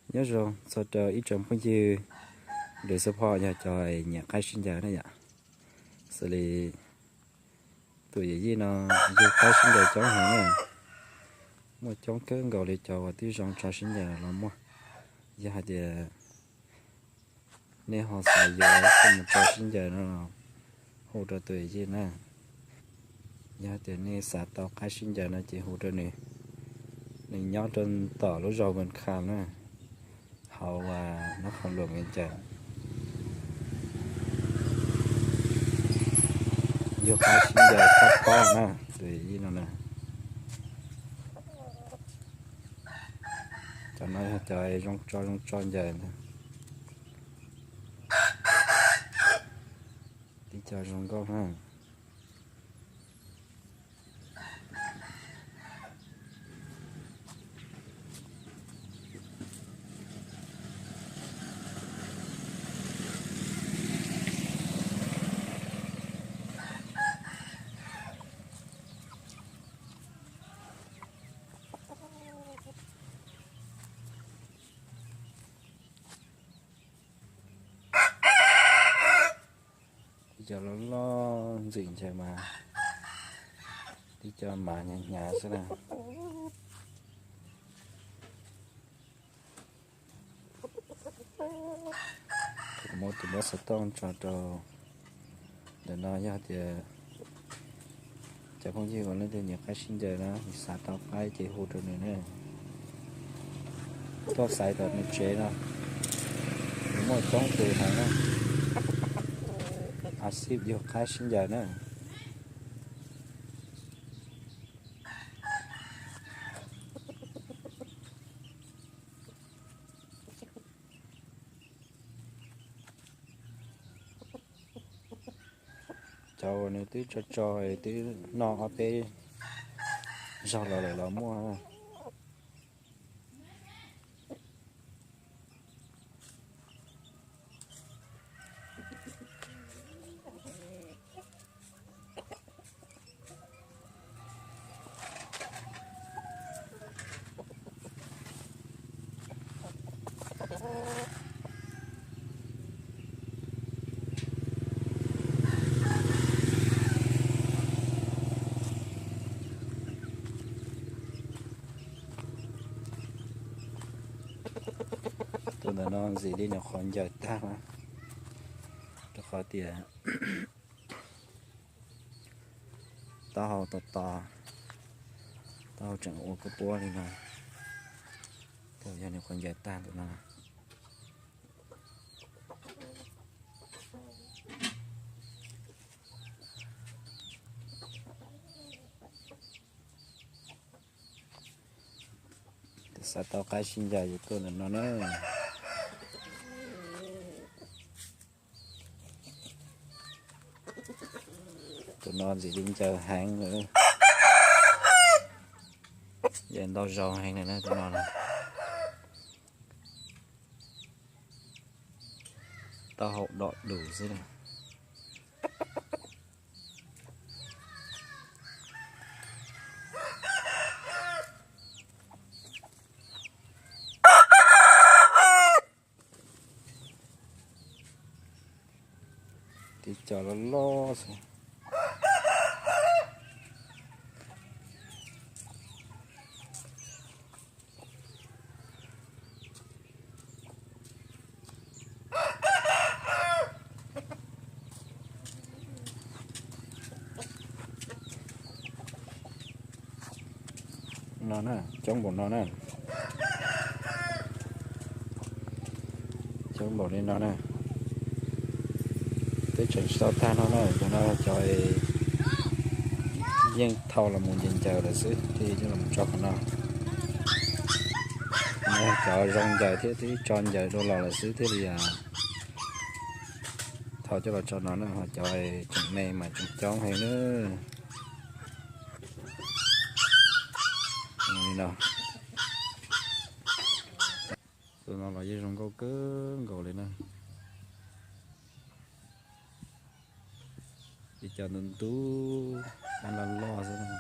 Nyob zoo txog rau ib tsoom phooj ywg, lwm xub phoj yog cov nyiam qaib sib ncaws na yom. Xws li tus yawm yij no yug qaib sib ncaws coob heev na, muaj coob kawg nkaus li cov uas twb zoo tso sib ncaws los muaj. Yog hais tias nej ho xav yuav coj mus tso sib ncaws no, hu rau tus yawm yij na. Yog tias nej xav tau qaib sib ncaws no ces hu rau nws. Nws nyob rau tom lub zos Ven Kham na, hauv Nab Qhoos Luam Vias Cas. Yug qaib sib ncaws toj pob na, tus yawm yij no na. Cov no yog cov zoo tso zoo tso ncaws ntag. Tib co zoo nkauj na. Tib co loj loj ntxim ntshe mas tib co mas hnyav hnyav xwb na. Kuv muab tus npawb xov tooj tso rau ntawm no, yog tias cov phooj ywg uas leej twg nyiam qaib sib ncaws na, xav tau qaib ces hu rau nws na. Tuaj xaiv tom nws tsev no, nws muaj coob tus heev na, a xij yug qaib sib ncaws na. Cov uas nws twb tso tso, twb noj ob peb zaug los lawm los muaj. Tus ntawm no ntxim li nyuam qhuav ncaws tag na, rau qhov tias taub hau tos tos, taub hau tseem ua kuab puab li no. Tus yog nyuam qhuav ncaws tag tus no. Tus xav tau qaib sib ncaws ces tuaj ntawm no na. Tus no ntxim li ncaws heev lawm, yeej ntau zaus heev lawm na tus no na. Taub hau dom dus xwb na. Tib co loj loj xwb. No na, coob npaum no na. Coob npaum li no na. Twb tseem tsis tau tag no na, cov no cov yeej thau los mus ncaws ncaws lawm xwb thiaj coj los tso qhov no. Cov zoo ncaws thiab twb tso ncaws dua los lawm xwb thiaj li thau coj los tso no na, ho cov tseem me mas tseem coob heev na. Li no, tus no los yeej zoo nkauj kawg nkaus li na. Ib co ntub ntub, dab loj loj xwb na.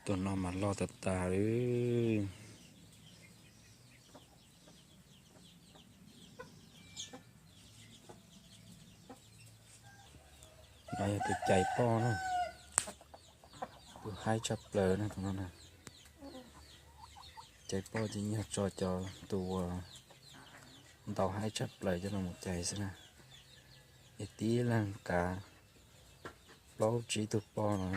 Tus no mas loj tag tag li. No yog tus cais poj na, tus haib tshaj plaws na tus no na. Cais poj ces yog tso cov tus uas ntaus haib tshaj plaws coj los cais xwb na. Es tib leeg kav plaub tsib tug poj no.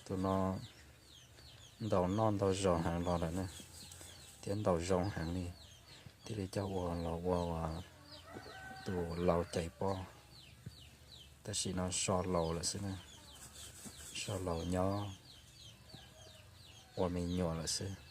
Tus no ntaus noj ntau zaus heev los lawm na, thiab ntaus zoo heev li, thiaj li coj ua los ua tus laus cais poj. Tam sim no so laus lawm xwb na, so laus nyob ua me nyuam lawm xwb.